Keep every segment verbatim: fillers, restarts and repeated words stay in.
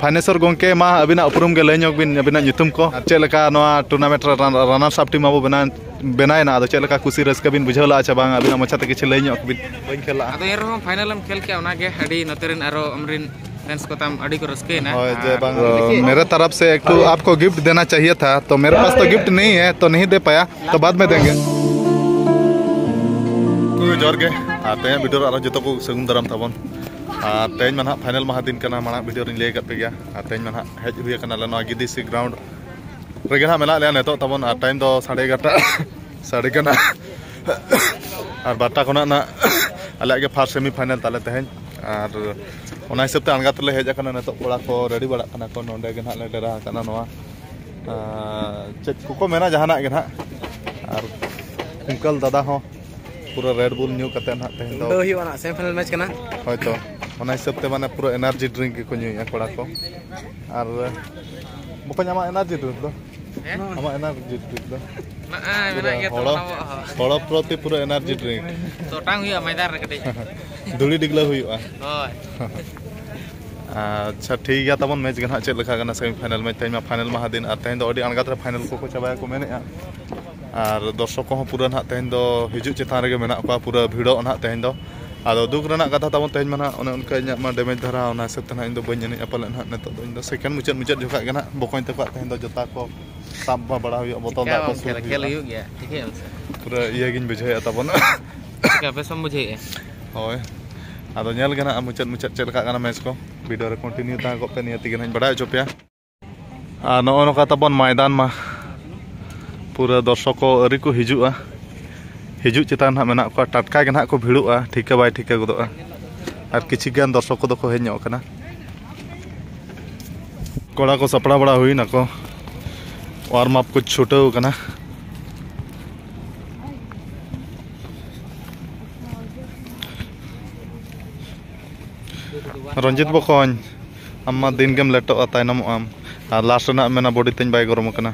ᱯᱷᱟᱭᱱᱮᱥᱚᱨ ᱜᱚᱢᱠᱮ, ᱢᱟ ᱟᱹᱵᱤᱱᱟᱜ ᱩᱯᱨᱩᱢ ᱜᱮ ᱞᱟᱹᱭ ᱧᱚᱜ ᱵᱤᱱ, ᱟᱹᱵᱤᱱᱟᱜ ᱧᱩᱛᱩᱢ ᱠᱚ, ᱟᱨ ᱪᱮᱫ ᱞᱮᱠᱟ ᱱᱚᱣᱟ ᱴᱩᱨᱱᱟᱢᱮᱱᱴ ᱨᱮ ᱨᱟᱱᱟᱨᱥ ᱟᱯ ᱴᱤᱢ ᱟᱵᱚ ᱵᱮᱱᱟᱣ ᱵᱮᱱᱟᱣᱮᱱᱟ, ᱟᱫᱚ ᱪᱮᱫ ᱞᱮᱠᱟ ᱠᱩᱥᱤ ᱨᱟᱹᱥᱠᱟᱹ ᱵᱤᱱ ᱵᱩᱡᱷᱟᱹᱣ ᱞᱮᱫᱼᱟ ᱪᱮ ᱵᱟᱝ, ᱟᱹᱵᱤᱱᱟᱜ ᱢᱚᱪᱟ ᱛᱮ ᱠᱤᱪᱷᱩ ᱞᱟᱹᱭ ᱧᱚᱜ ᱵᱤᱱ᱾ ᱵᱟᱹᱧ ᱠᱷᱮᱞ ᱞᱟᱜᱼᱟ᱾ ᱟᱫᱚ ᱮᱱ ᱨᱮᱦᱚᱸ ᱯᱷᱟᱭᱱᱮᱞ ᱮᱢ ᱠᱷᱮᱞ ᱠᱮᱜᱼᱟ, ᱚᱱᱟᱜᱮ ᱟᱹᱰᱤ ᱱᱚᱛᱮ ᱨᱮᱱ ᱟᱨᱚ ᱟᱢᱨᱮᱱ ᱯᱷᱮᱱᱥ ᱠᱚ ᱛᱟᱢ ᱟᱹᱰᱤ ᱠᱚ ᱨᱟᱹᱥᱠᱟᱹᱭᱮᱱᱟ᱾ ᱦᱳᱭ, ᱡᱮ ᱟᱨ ᱵᱟᱝ, ᱟᱨ ᱢᱮᱨᱮ ᱛᱟᱨᱟᱯ ᱥᱮ ᱮᱠᱴᱩ ᱟᱯᱠᱳ ᱜᱤᱯᱴ ᱫᱮᱱᱟ ᱪᱟᱦᱤᱭᱮ ᱛᱷᱟ, ᱛᱚ ᱢᱮᱨᱮ ᱯᱟᱥ ᱛᱚ ᱜᱤᱯᱴ ᱱᱟᱦᱤ ᱦᱮ, ᱛᱚ ᱱᱟᱦᱤ ᱫᱮ ᱯᱟᱭᱟ, ᱛᱚ ᱵᱟᱫ ᱢᱮ ᱫᱮᱝᱜᱮ᱾ ᱠᱚ ᱡᱚᱦᱟᱨ ᱜᱮ, ᱟᱨ ᱛᱮᱦᱮᱧ ᱵᱷᱤᱰᱤᱭᱳ ᱨᱮ ᱟᱨᱚ ᱡᱚᱛᱚ ᱠᱚ ᱥᱟᱹᱜᱩᱱ ᱫᱟᱨᱟᱢ ᱛᱟᱵᱚᱱ᱾ ᱟᱨ ᱛᱮᱦᱮᱧ ᱢᱟ ᱱᱟᱦᱟᱜ ᱯᱷᱟᱭᱱᱮᱞ ᱢᱟᱦᱟ ᱫᱤᱱ ᱠᱟᱱᱟ, ᱢᱟᱲᱟᱝ ᱵᱷᱤᱰᱤᱭᱳ ᱨᱤᱧ ᱞᱟᱹᱭ ᱟᱠᱟᱫ ᱯᱮ ᱜᱮᱭᱟ᱾ ᱟᱨ ᱛᱮᱦᱮᱧ ᱢᱟ ᱱᱟᱦᱟᱜ ᱦᱮᱡ ᱦᱩᱭ ᱟᱠᱟᱱᱟ ᱟᱞᱮ ᱱᱚᱣᱟ ᱜᱤᱫᱤᱥᱤ ᱜᱨᱟᱣᱩᱱᱰ ᱨᱮᱜᱮ ᱱᱟᱦᱟᱜ ᱢᱮᱱᱟᱜ ᱞᱮᱭᱟ ᱱᱤᱛᱚᱜ ᱛᱟᱵᱚᱱ᱾ ᱟᱨ ᱴᱟᱭᱤᱢ ᱫᱚ ᱥᱟᱲᱮ ᱮᱜᱟᱨᱚᱴᱟ ᱥᱟᱲᱮ ᱠᱟᱱᱟ᱾ ᱟᱨ ᱵᱟᱨᱚᱴᱟ ᱠᱷᱚᱱᱟᱜ ᱱᱟᱦᱟᱜ ᱟᱞᱮᱭᱟᱜ ᱜᱮ ᱯᱷᱟᱥᱴ ᱥᱮᱢᱤ ᱯᱷᱟᱭᱱᱮᱞ ᱛᱟᱞᱮ ᱛᱮᱦᱮᱧ᱾ ᱟᱨ ᱚᱱᱟ ᱦᱤᱥᱟᱹᱵ ᱛᱮ ᱟᱬᱜᱟᱛ ᱨᱮᱞᱮ ᱦᱮᱡ ᱟᱠᱟᱱᱟ᱾ ᱱᱤᱛᱚᱜ ᱠᱚᱲᱟ ᱠᱚ ᱨᱮᱰᱤ ᱵᱟᱲᱟᱜ ᱠᱟᱱᱟ ᱠᱚ, ᱱᱚᱸᱰᱮ ᱜᱮ ᱱᱟᱦᱟᱜ ᱞᱮ ᱰᱮᱨᱟ ᱟᱠᱟᱱᱟ᱾ ᱱᱚᱣᱟ ᱟᱨ ᱪᱮᱫ ᱠᱚᱠᱚ ᱢᱮᱱᱟ, ᱡᱟᱦᱟᱱᱟᱜ ᱜᱮ ᱱᱟᱦᱟᱜ᱾ ᱟᱨ ᱠᱩᱝᱠᱟᱞ ᱫᱟᱫᱟ ᱦᱚᱸ ᱯᱩᱨᱟᱹ ᱨᱮᱰ ᱵᱩᱞ ᱧᱩ ᱠᱟᱛᱮ ᱱᱟᱦᱟᱜ ᱛᱮᱦᱮᱧ ᱫᱚ ᱩᱰᱟᱹᱣ ᱦᱩᱭᱩᱜᱼᱟ ᱱᱟᱦᱟᱜ, ᱥᱮᱢᱤ ᱯᱷᱟᱭᱱᱟᱞ ᱢᱮᱪ ᱠᱟᱱᱟ᱾ ᱦᱳᱭᱛᱳ, ᱚᱱᱟ ᱦᱤᱥᱟᱹᱵ ᱛᱮ ᱢᱟᱱᱮ ᱯᱩᱨᱟᱹ ᱮᱱᱟᱨᱡᱤ ᱰᱨᱤᱝᱠ ᱜᱮᱠᱚ ᱧᱩᱭᱮᱫᱼᱟ ᱠᱚᱲᱟ ᱠᱚ᱾ ᱟᱨ ᱵᱚᱠᱚᱧ, ᱟᱢᱟᱜ ᱮᱱᱟᱨᱡᱤ ᱰᱨᱤᱝᱠ ᱫᱚ? ᱦᱮᱸ? ᱟᱢᱟᱜ ᱮᱱᱟᱨᱡᱤ ᱰᱨᱤᱝᱠ ᱫᱚ? ᱱᱚᱜᱼᱚᱭ ᱢᱮᱱᱟᱜ ᱜᱮᱭᱟ ᱛᱚ, ᱦᱚᱲᱚ, ᱚᱱᱟ ᱢᱟ᱾ ᱦᱚᱲᱚ ᱯᱨᱚᱛᱤ ᱯᱩᱨᱟᱹ ᱮᱱᱟᱨᱡᱤ ᱰᱨᱤᱝᱠ᱾ ᱛᱚ ᱚᱴᱟᱝ ᱦᱩᱭᱩᱜᱼᱟ ᱢᱚᱭᱫᱟᱱ ᱨᱮ ᱠᱟᱹᱴᱤᱡ᱾ ᱫᱷᱩᱲᱤ ᱰᱤᱜᱽᱞᱟᱹᱣ ᱦᱩᱭᱩᱜᱼᱟ᱾ ᱦᱳᱭ᱾ ᱟᱪᱪᱷᱟ, ᱴᱷᱤᱠ ᱜᱮᱭᱟ ᱛᱟᱵᱚᱱ, ᱢᱮᱪ ᱜᱮ ᱱᱟᱦᱟᱜ ᱪᱮᱫ ᱞᱮᱠᱟ ᱠᱟᱱᱟ, ᱥᱮᱢᱤ ᱯᱷᱟᱭᱱᱟᱞ ᱢᱮᱪ, ᱛᱮᱦᱮᱧ ᱢᱟ ᱯᱷᱟᱭᱱᱟᱞ ᱢᱟᱦᱟ ᱫᱤᱱ, ᱟᱨ ᱛᱮᱦᱮᱧ ᱫᱚ ᱟᱹᱰᱤ ᱟᱬᱜᱟᱛ ᱨᱮ ᱯᱷᱟᱭᱱᱟᱞ ᱠᱚᱠᱚ ᱪᱟᱵᱟᱭᱟᱠᱚ ᱢᱮᱱᱮᱫᱼᱟ᱾ ᱟᱨ ᱫᱚᱨᱥᱚᱠ ᱠᱚᱦᱚᱸ ᱯᱩᱨᱟᱹ ᱱᱟᱦᱟᱜ ᱛᱮᱦᱮᱧ ᱫᱚ ᱦᱤᱡᱩᱜ ᱪᱮᱛᱟᱱ ᱨᱮᱜᱮ ᱢᱮᱱᱟᱜ ᱠᱚᱣᱟ, ᱯᱩᱨᱟᱹ ᱵᱷᱤᱲᱚᱜ ᱱᱟᱦᱟᱜ ᱛᱮᱦᱮᱧ ᱫᱚ᱾ ᱟᱫᱚ ᱫᱩᱠ ᱨᱮᱱᱟᱜ ᱠᱟᱛᱷᱟ ᱛᱟᱵᱚᱱ, ᱛᱮᱦᱮᱧ ᱢᱟ ᱱᱟᱦᱟᱜ ᱚᱱᱮ ᱚᱱᱠᱟ ᱤᱧᱟᱹᱜ ᱢᱟ ᱰᱮᱢᱮᱡᱽ ᱫᱷᱟᱨᱟ, ᱚᱱᱟ ᱦᱤᱥᱟᱹᱵ ᱛᱮ ᱱᱟᱦᱟᱜ ᱤᱧ ᱫᱚ ᱵᱟᱹᱧ ᱮᱱᱮᱡᱼᱟ ᱯᱟᱞᱮ ᱱᱟᱦᱟᱜ᱾ ᱱᱤᱛᱚᱜ ᱫᱚ ᱤᱧ ᱫᱚ ᱥᱮᱠᱮᱱᱰ ᱢᱩᱪᱟᱹᱫ ᱢᱩᱪᱟᱹᱫ ᱡᱚᱠᱷᱟᱜ ᱜᱮ ᱱᱟᱦᱟᱜ ᱵᱚᱠᱚᱧ ᱛᱟᱠᱚᱣᱟᱜ ᱛᱮᱦᱮᱧ ᱫᱚ ᱡᱩᱛᱟ ᱠᱚ ᱥᱟᱵ ᱵᱟᱲᱟ ᱦᱩᱭᱩᱜᱼᱟ, ᱵᱚᱛᱚᱞ ᱪᱤᱠᱟ ᱫᱟᱜ ᱠᱚ ᱵᱟᱢ ᱥᱩᱨ ᱠᱷᱮᱞᱟ? ᱠᱷᱮᱞ ᱦᱩᱭᱩᱜᱼᱟ᱾ ᱦᱩᱭᱩᱜ ᱜᱮᱭᱟ, ᱴᱷᱤᱠ ᱜᱮᱭᱟ ᱥᱮ? ᱯᱩᱨᱟᱹ ᱤᱭᱟᱹ ᱜᱤᱧ ᱵᱩᱡᱷᱟᱹᱣᱮᱫᱼᱟ ᱛᱟᱵᱚᱱ᱾ ᱪᱤᱠᱟ ᱵᱮᱥ ᱮᱢ ᱵᱩᱡᱷᱟᱹᱣᱮᱫᱼᱟ? ᱦᱳᱭ, ᱟᱫᱚ ᱧᱮᱞ ᱜᱮ ᱱᱟᱦᱟᱜ ᱢᱩᱪᱟᱹᱫ ᱢᱩᱪᱟᱹᱫ ᱪᱮᱫ ᱞᱮᱠᱟᱜ ᱠᱟᱱᱟ ᱢᱮᱪ ᱠᱚ᱾ ᱵᱷᱤᱰᱤᱭᱳ ᱨᱮ ᱠᱚᱱᱴᱤᱱᱤᱭᱩ ᱛᱟᱦᱮᱸ ᱠᱚᱜ ᱯᱮ, ᱱᱤᱭᱟᱹ ᱛᱮᱜᱮ ᱱᱟᱦᱟᱜ ᱤᱧ ᱵᱟᱰᱟᱭ ᱦᱚᱪᱚ ᱯᱮᱭᱟ᱾ ᱟᱨ ᱱᱚᱜᱼᱚ ᱱᱚᱝᱠᱟ ᱛᱟᱵᱚᱱ ᱢᱚᱭᱫᱟᱱ ᱢᱟ ᱯᱩᱨᱟᱹ ᱫᱚᱨᱥᱚᱠ ᱠᱚ ᱟᱹᱣᱨᱤ ᱠᱚ ᱦᱤᱡᱩᱜᱼᱟ᱾ ᱦᱤᱡᱩᱜ ᱪᱮᱛᱟᱱ ᱱᱟᱦᱟᱜ ᱢᱮᱱᱟᱜ ᱠᱚᱣᱟ, ᱴᱟᱴᱠᱟ ᱜᱮ ᱱᱟᱦᱟᱜ ᱠᱚ ᱵᱷᱤᱲᱚᱜᱼᱟ, ᱴᱷᱤᱠᱟᱹ ᱵᱟᱭ ᱴᱷᱤᱠᱟᱹ ᱜᱚᱫᱚᱜᱼᱟ᱾ ᱟᱨ ᱠᱤᱪᱷᱩ ᱜᱟᱱ ᱫᱚᱨᱥᱚᱠ ᱠᱚᱫᱚ ᱠᱚ ᱦᱮᱡ ᱧᱚᱜ ᱠᱟᱱᱟ᱾ ᱠᱚᱲᱟ ᱠᱚ ᱥᱟᱯᱲᱟᱣ ᱵᱟᱲᱟ ᱦᱩᱭ ᱱᱟᱠᱚ, ᱳᱣᱟᱨᱢ ᱟᱯ ᱠᱚ ᱪᱷᱩᱴᱟᱹᱣ ᱠᱟᱱᱟ᱾ ᱨᱚᱧᱡᱤᱛ ᱵᱚᱠᱚᱧ, ᱟᱢ ᱢᱟ ᱫᱤᱱ ᱜᱮᱢ ᱞᱮᱴᱚᱜᱼᱟ, ᱛᱟᱭᱱᱚᱢᱚᱜ ᱟᱢ, ᱟᱨ ᱞᱟᱥᱴ ᱨᱮᱱᱟᱜ ᱢᱮᱱᱟ ᱵᱚᱰᱤ ᱛᱤᱧ ᱵᱟᱭ ᱜᱚᱨᱚᱢ ᱟᱠᱟᱱᱟ᱾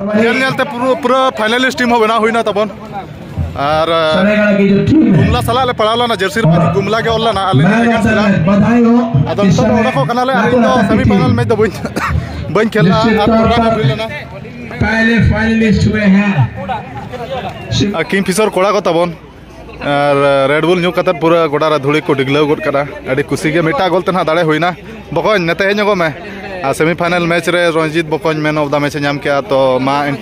ᱧᱮᱞ ᱧᱮᱞ ᱛᱮ ᱯᱩᱨᱟᱹ, ᱯᱩᱨᱟᱹ ᱯᱷᱟᱭᱱᱟᱞᱤᱥᱴ ᱴᱤᱢ ᱦᱚᱸ ᱵᱮᱱᱟᱣ ᱦᱩᱭᱱᱟ ᱛᱟᱵᱚᱱ᱾ ᱟᱨ ᱥᱟᱨᱮᱜᱟᱲᱟ ᱠᱤ ᱡᱚ ᱴᱤᱢ ᱦᱮ, ᱜᱩᱢᱞᱟ ᱥᱟᱞᱟᱜ ᱞᱮ ᱯᱟᱲᱟᱣ ᱞᱮᱱᱟ, ᱡᱟᱹᱨᱥᱤ ᱨᱮ ᱜᱩᱢᱞᱟ ᱜᱮ ᱚᱞ ᱞᱮᱱᱟ, ᱟᱞᱮ ᱞᱮ ᱢᱮᱱ ᱥᱮᱠᱮᱱᱰ ᱠᱮᱫᱟ᱾ ᱵᱟᱫᱷᱟᱭ ᱦᱳ, ᱟᱫᱚ ᱱᱤᱛᱚᱜ ᱫᱚ ᱚᱸᱰᱮ ᱠᱷᱚᱱ ᱠᱟᱱᱟᱞᱮ, ᱟᱨ ᱤᱧ ᱫᱚ ᱥᱮᱢᱤ ᱯᱷᱟᱭᱱᱟᱞ ᱢᱮᱪ ᱫᱚ ᱵᱟᱹᱧ, ᱵᱟᱹᱧ ᱠᱷᱮᱞᱟ᱾ ᱟᱨ ᱯᱮᱦᱞᱮ ᱯᱷᱟᱭᱱᱟᱞᱤᱥᱴ ᱦᱩᱭᱮ ᱦᱮ᱾ ᱟᱨ ᱠᱤᱝ ᱯᱷᱤᱥᱟᱨ ᱠᱚᱲᱟ ᱠᱚ ᱛᱟᱵᱚᱱ, ᱟᱨ ᱨᱮᱰ ᱵᱩᱞ ᱧᱩ ᱠᱟᱛᱮᱫ ᱯᱩᱨᱟᱹ ᱜᱚᱰᱟ ᱨᱮ ᱫᱷᱩᱲᱤ ᱠᱚ ᱰᱤᱜᱽᱞᱟᱹᱣ ᱜᱚᱫ ᱠᱟᱫᱟ᱾ ᱟᱹᱰᱤ ᱠᱩᱥᱤ ᱜᱮ, ᱢᱤᱫᱴᱟᱝ ᱜᱳᱞ ᱛᱮ ᱱᱟᱦᱟᱜ ᱫᱟᱲᱮ ᱦᱩᱭᱱᱟ᱾ ᱵᱚᱠᱚᱧ, ᱱᱮᱛᱮ ᱦᱮᱡ ᱧᱚᱜᱚᱜ ᱢᱮ᱾ ᱟᱨ ᱥᱮᱢᱤ ᱯᱷᱟᱭᱱᱟᱞ ᱢᱮᱪ ᱨᱮ ᱨᱚᱧᱡᱤᱛ ᱵᱚᱠᱚᱧ ᱢᱮᱱ ᱚᱯᱷ ᱫᱟ ᱢᱮᱪ ᱮ ᱧᱟᱢ ᱠᱮᱜᱼᱟ, ᱛᱚ ᱢᱟ ᱮᱱ-,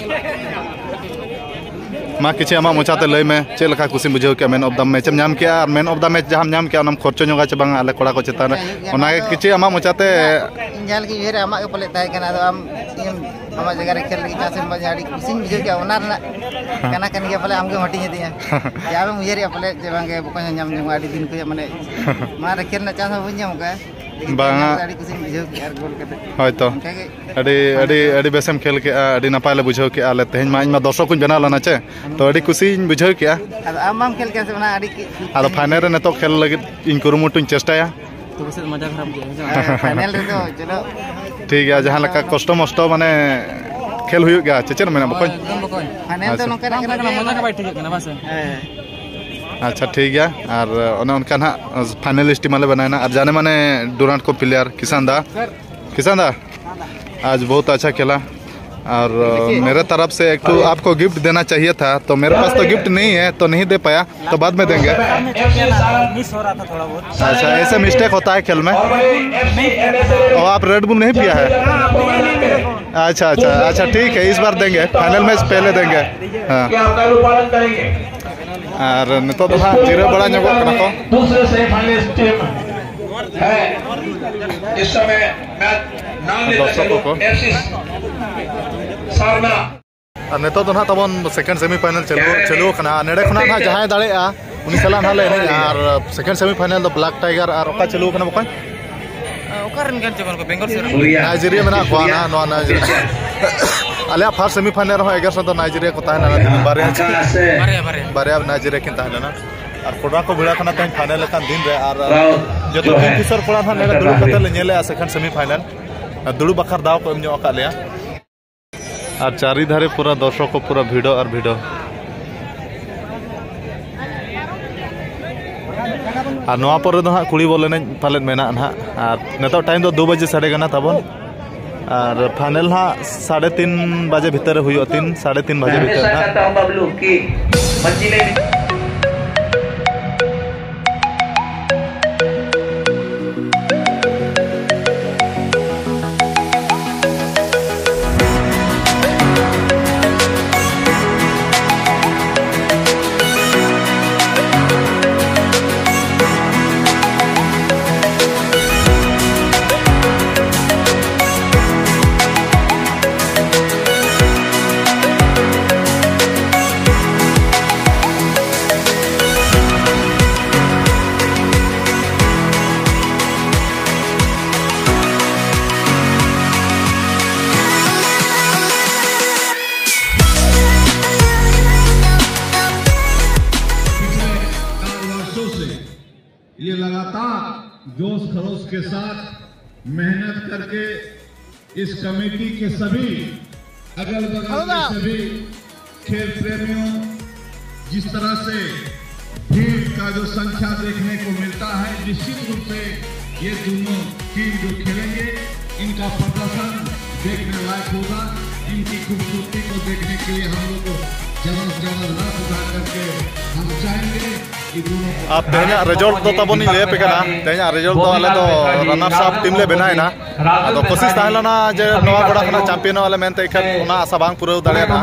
ᱢᱟ ᱠᱤᱪᱷᱤ ᱟᱢᱟᱜ ᱢᱚᱪᱟᱛᱮ ᱞᱟᱹᱭ ᱢᱮ, ᱪᱮᱫ ᱞᱮᱠᱟ ᱠᱩᱥᱤᱢ ᱵᱩᱡᱷᱟᱹᱣ ᱠᱮᱜᱼᱟ ᱢᱮᱱ ᱚᱯᱷ ᱫᱟ ᱢᱮᱪ ᱮᱢ ᱧᱟᱢ ᱠᱮᱜᱼᱟ, ᱟᱨ ᱢᱮᱱ ᱚᱯᱷ ᱫᱟ ᱢᱮᱪ ᱡᱟᱦᱟᱸᱢ ᱧᱟᱢ ᱠᱮᱜᱼᱟ, ᱚᱱᱟᱢ ᱠᱷᱚᱨᱪᱚ ᱧᱚᱜᱟ ᱪᱮ ᱵᱟᱝᱟ ᱟᱞᱮ ᱠᱚᱲᱟ ᱠᱚ ᱪᱮᱛᱟᱱ ᱨᱮ? ᱡᱟᱭᱦᱳᱠ, ᱚᱱᱟᱜᱮ ᱡᱟᱭᱦᱳᱠ, ᱠᱤᱪᱷᱤ ᱟᱢᱟᱜ ᱢᱚᱪᱟᱛᱮ᱾ ᱤᱧ ᱡᱟᱦᱟᱸ ᱞᱮᱠᱟᱧ ᱩᱭᱦᱟᱹᱨᱟ, ᱟᱢᱟᱜ ᱜᱮ ᱯᱟᱞᱮᱫ ᱛᱟᱦᱮᱸ ᱠᱟᱱᱟ, ᱟᱫᱚ ᱟᱢ ᱤᱧᱮᱢ ᱟᱢᱟᱜ ᱡᱟᱭᱜᱟ ᱨᱮ ᱠᱷᱮᱞ ᱞᱟᱹᱜᱤᱫ ᱪᱟᱱᱥ ᱮᱢ ᱮᱢᱟᱫᱤᱧᱟ, ᱟᱹᱰᱤ ᱠᱩᱥᱤᱧ ᱵᱩᱡᱷᱟᱹᱣ ᱠᱮᱜᱼᱟ᱾ ᱚᱱᱟ ᱨᱮᱱᱟᱜ ᱠᱟᱱᱟ ᱠᱟᱱ ᱜᱮᱭᱟ, ᱯᱟᱞᱮ ᱟᱢ ᱜᱮᱢ ᱦᱟᱹᱴᱤᱧ ᱟᱹᱫᱤᱧᱟ᱾ ᱡᱮ ᱟᱢᱮᱢ ᱩᱭᱦᱟᱹᱨᱮᱜᱼᱟ ᱯᱟᱞᱮ ᱡᱮ ᱵᱟᱝᱜᱮ ᱵᱚᱠᱚᱧ ᱦᱚᱸ ᱧᱟᱢ ᱡᱚᱝᱟ ᱟᱹᱰᱤ ᱫᱤᱱ ᱠᱷᱚᱱᱟᱜ, ᱢᱟᱱᱮ ᱚᱱᱟ ᱨᱮ ᱠᱷᱮᱞ ᱨᱮᱱᱟᱜ ᱪᱟᱱᱥ ᱦᱚᱸ ᱵᱟᱹᱧ ᱧᱟᱢ ᱠᱟᱜᱼᱟ᱾ ᱞᱮᱠᱤᱱ ᱵᱟᱝᱟ᱾ ᱧᱟᱢ ᱠᱟᱛᱮ ᱟᱹᱰᱤ ᱠᱩᱥᱤᱧ ᱵᱩᱡᱷᱟᱹᱣ ᱠᱮᱜᱼᱟ ᱟᱨ ᱜᱳᱞ ᱠᱟᱛᱮ᱾ ᱦᱳᱭᱛᱚ᱾ ᱚᱱᱠᱟᱜᱮ ᱟᱹᱰᱤ, ᱟᱹᱰᱤ, ᱟᱹᱰᱤ ᱵᱮᱥᱮᱢ ᱠᱷᱮᱞ ᱠᱮᱜᱼᱟ, ᱟᱹᱰᱤ ᱱᱟᱯᱟᱭ ᱞᱮ ᱵᱩᱡᱷᱟᱹᱣ ᱠᱮᱜᱼᱟ ᱟᱞᱮ᱾ ᱛᱮᱦᱮᱧ ᱢᱟ ᱤᱧ ᱢᱟ ᱫᱚᱨᱥᱚᱠ ᱠᱚᱧ ᱵᱮᱱᱟᱣ ᱞᱮᱱᱟ ᱪᱮ, ᱛᱚ ᱟᱹᱰᱤ ᱠᱩᱥᱤᱧ ᱵᱩᱡᱷᱟᱹᱣ ᱠᱮᱜᱼᱟ᱾ ᱟᱫᱚ ᱟᱢ ᱵᱟᱢ ᱠᱷᱮᱞ ᱠᱮᱜᱼᱟ ᱥᱮ, ᱚᱱᱟ ᱟᱹᱰᱤ ᱠᱩᱥᱤᱧ ᱟᱫᱚ ᱯᱷᱟᱭᱱᱮᱞ ᱨᱮ ᱵᱩᱡᱷᱟᱹᱣ ᱱᱤᱛᱚᱜ ᱠᱷᱮᱞ ᱞᱟᱹᱜᱤᱫ ᱤᱧ ᱠᱩᱨᱩᱢᱩᱴᱩᱧ ᱪᱮᱥᱴᱟᱭᱟ᱾ ᱛᱚᱵᱮ ᱥᱮ ᱢᱟᱡᱟ ᱠᱷᱟᱨᱟᱯ ᱜᱮᱭᱟ, ᱦᱮᱸ ᱥᱮ ᱵᱟᱝ? ᱦᱮᱸ, ᱯᱷᱟᱭᱱᱮᱞ ᱨᱮᱫᱚ ᱪᱚᱞᱚ᱾ ᱴᱷᱤᱠ ᱜᱮᱭᱟ, ᱡᱟᱦᱟᱸ ᱞᱮᱠᱟ ᱠᱚᱥᱴᱚ ᱢᱚᱥᱴᱚ ᱢᱟᱱᱮ ᱠᱷᱮᱞ ᱦᱩᱭᱩᱜ ᱜᱮᱭᱟ, ᱪᱮ ᱪᱮᱫ ᱮᱢ ᱢᱮᱱᱟ ᱵᱚᱠᱚᱧ? ᱮᱠᱫᱚᱢ ᱵᱚᱠᱚᱧ᱾ ᱯᱷᱟᱭᱱᱮᱞ ᱫᱚ ᱟᱪᱪᱷᱟ᱾ ᱱᱚᱝᱠᱟ ᱱᱚᱝᱠᱟ ᱠᱟᱱᱟ, ᱢᱚᱡᱟ ᱜᱮ ᱵᱟᱭ ᱴᱷᱤᱠᱟᱹᱜ ᱠᱟᱱᱟ, ᱵᱟᱝ ᱥᱮ? ᱦᱮᱸ᱾ ᱟᱪᱪᱷᱟ, ᱴᱷᱤᱠ ᱜᱮᱭᱟ᱾ ᱟᱨ ᱚᱱᱮ ᱚᱱᱠᱟ ᱱᱟᱦᱟᱜ ᱯᱷᱟᱭᱱᱮᱞᱤᱥᱴ ᱴᱤᱢ ᱟᱞᱮ ᱵᱮᱱᱟᱣᱮᱱᱟ, ᱟᱨ ᱡᱟᱱᱮ ᱢᱟᱱᱮ ᱰᱩᱨᱟᱱᱴ ᱠᱚ ᱯᱞᱮᱭᱟᱨ ᱠᱤᱥᱟᱱ ᱫᱟ, ᱠᱤᱥᱟᱱ ᱫᱟ, आज बहुत अच्छा खेला। और अ, मेरे तरफ से एक ठो आपको गिफ्ट देना चाहिए था, तो मेरे पास तो गिफ्ट नहीं है, तो नहीं दे पाया, तो बाद में देंगे। मिस हो रहा था थोड़ा बहुत। अच्छा, ऐसे मिस्टेक होता है खेल में। और आप रेड बुल नहीं पिया है? अच्छा, अच्छा, अच्छा, ठीक है, इस बार देंगे, फाइनल मैच पहले देंगे। हाँ। ᱟᱨ ᱱᱤᱛᱚᱜ ᱫᱚ ᱦᱟᱸᱜ ᱡᱤᱨᱟᱹᱣ ᱵᱟᱲᱟ ᱧᱚᱜᱚᱜ ᱠᱟᱱᱟ ᱠᱚ᱾ दूसरे सेमीफाइनलिस्ट टीम है। इस समय मैच नाम लेता दर्शकों चलो को। एफसी सारना। ᱟᱨ ᱱᱤᱛᱚᱜ ᱫᱚ ᱱᱟᱦᱟᱜ ᱛᱟᱵᱚᱱ ᱥᱮᱠᱮᱱᱰ ᱥᱮᱢᱤᱯᱷᱟᱭᱱᱟᱞ ᱪᱟᱹᱞᱩ, ᱪᱟᱹᱞᱩ ᱟᱠᱟᱱᱟ᱾ ᱟᱨ ᱱᱚᱰᱮ ᱠᱷᱚᱱᱟᱜ ᱱᱟᱦᱟᱜ ᱡᱟᱦᱟᱸᱭ ᱫᱟᱲᱮᱭᱟᱜᱼᱟ, ᱩᱱᱤ ᱥᱟᱞᱟᱜ ᱱᱟᱦᱟᱜ ᱞᱮ ᱮᱱᱮᱡᱼᱟ᱾ ᱟᱨ ᱥᱮᱠᱮᱱᱰ ᱥᱮᱢᱤᱯᱷᱟᱭᱱᱟᱞ ᱫᱚ ᱵᱞᱟᱠ ᱴᱟᱭᱜᱟᱨ ᱟᱨ ᱚᱠᱟ ᱪᱟᱹᱞᱩ ᱟᱠᱟᱱᱟ ᱵᱚᱠᱚᱧ? ᱚᱠᱟ ᱨᱮᱱ ᱠᱟᱱ ᱪᱚ ᱠᱚ, ᱵᱮᱝᱜᱚᱞ ᱥᱮᱫ ᱨᱮᱱ? ᱱᱟᱭᱡᱮᱨᱤᱭᱟ ᱢᱮᱱᱟᱜ ᱠᱚᱣᱟ ᱱᱟᱦᱟᱜ, ᱱᱚᱣᱟ ᱱᱟᱭᱡᱮᱨᱤᱭᱟ᱾ ᱟᱞᱮᱭᱟᱜ ᱯᱷᱟᱨᱥᱴ ᱥᱮᱢᱤᱯᱷᱟᱭᱱᱟᱞ ᱨᱮᱦᱚᱸ ᱮᱜᱟᱨᱚ ᱥᱚ ᱫᱚ ᱱᱟᱭᱡᱮᱨᱤᱭᱟ ᱠᱚ ᱛᱟᱦᱮᱸ ᱞᱮᱱᱟ, ᱵᱟᱨᱭᱟ ᱪᱤᱠᱤ, ᱵᱟᱨᱭᱟ, ᱵᱟᱨᱭᱟ᱾ ᱵᱟᱨᱭᱟ ᱱᱟᱭᱡᱮᱨᱤᱭᱟ ᱠᱤᱱ ᱛᱟᱦᱮᱸ ᱞᱮᱱᱟ᱾ ᱟᱨ ᱠᱚᱲᱟ ᱠᱚ ᱵᱷᱤᱲᱟ ᱠᱟᱱᱟ ᱛᱮᱦᱮᱧ ᱯᱷᱟᱭᱱᱟᱞ ᱞᱮᱠᱟᱱ ᱫᱤᱱ ᱨᱮ, ᱟᱨ ᱡᱚᱛᱚ ᱠᱤᱝ ᱯᱷᱤᱥᱟᱨ ᱠᱚᱲᱟ ᱱᱟᱦᱟᱜ ᱱᱚᱰᱮ ᱫᱩᱲᱩᱵ ᱠᱟᱛᱮ ᱞᱮ ᱧᱮᱞᱮᱜᱼᱟ ᱥᱮᱠᱮᱱᱰ ᱥᱮᱢᱤᱯᱷᱟᱭᱱᱟᱞ᱾ ᱟᱨ ᱫᱩᱲᱩᱵ ᱵᱟᱠᱷᱨᱟ ᱫᱟᱣ ᱠᱚ ᱮᱢ ᱧᱚᱜ ᱟᱠᱟᱫ ᱞᱮᱭᱟ᱾ ᱟᱨ ᱪᱟᱹᱨᱤ ᱫᱷᱟᱨᱮ ᱯᱩᱨᱟᱹ ᱫᱚᱨᱥᱚᱠ ᱠᱚ ᱯᱩᱨᱟᱹ ᱵᱷᱤᱲᱚ ᱟᱨ ᱵᱷᱤᱲᱚ᱾ ᱟᱨ ᱱᱚᱣᱟ ᱯᱚᱨᱮ ᱫᱚ ᱦᱟᱸᱜ ᱠᱩᱲᱤ ᱵᱚᱞ ᱮᱱᱮᱡ ᱯᱟᱞᱮᱫ ᱢᱮᱱᱟᱜᱼᱟ ᱱᱟᱦᱟᱜ᱾ ᱟᱨ ᱱᱤᱛᱚᱜ time ᱫᱚ ᱫᱩ ᱵᱟᱡᱮ ᱥᱟᱰᱮ ᱠᱟᱱᱟ ᱛᱟᱵᱚᱱ᱾ ᱟᱨ final ᱦᱟᱸᱜ ᱥᱟᱲᱮ ᱛᱤᱱ ᱵᱟᱡᱮ ᱵᱷᱤᱛᱟᱹᱨ ᱨᱮ ᱦᱩᱭᱩᱜᱼᱟ, ᱛᱤᱱ, ᱥᱟᱲᱮ ᱛᱤᱱ ᱵᱟᱡᱮ ᱵᱷᱤᱛᱟᱹᱨ ᱦᱟᱸᱜ᱾ ये लगातार जोश खरोश के साथ मेहनत करके इस कमेटी के सभी अगल बगल के सभी खेल प्रेमियों, जिस तरह से भीड़ का जो संख्या देखने को मिलता है, निश्चित रूप से ये दोनों टीम जो खेलेंगे, इनका प्रदर्शन देखने लायक होगा। इनकी खूबसूरती को देखने के लिए हम लोग को जबरदस्त जबरदस्त उठा करके हम चाहेंगे। ᱟᱨ ᱛᱮᱦᱮᱧᱟᱜ result ᱫᱚ ᱛᱟᱵᱚᱱ ᱤᱧ ᱞᱟᱹᱭ ᱟᱯᱮ ᱠᱟᱱᱟ᱾ ᱛᱮᱦᱮᱧᱟᱜ result ᱫᱚ ᱟᱞᱮ ᱫᱚ runners up team ᱞᱮ ᱵᱮᱱᱟᱣ ᱮᱱᱟ᱾ ᱟᱫᱚ ᱠᱳᱥᱤᱥ ᱛᱟᱦᱮᱸ ᱞᱮᱱᱟ ᱡᱮ ᱱᱚᱣᱟ ᱜᱚᱰᱟ ᱠᱷᱚᱱᱟᱜ ᱪᱟᱢᱯᱤᱭᱟᱱᱚᱜ ᱟᱞᱮ ᱢᱮᱱᱛᱮ, ᱮᱱᱠᱷᱟᱱ ᱚᱱᱟ ᱟᱥᱟ ᱵᱟᱝ ᱯᱩᱨᱟᱹᱣ ᱫᱟᱲᱮᱭᱟᱫᱟ᱾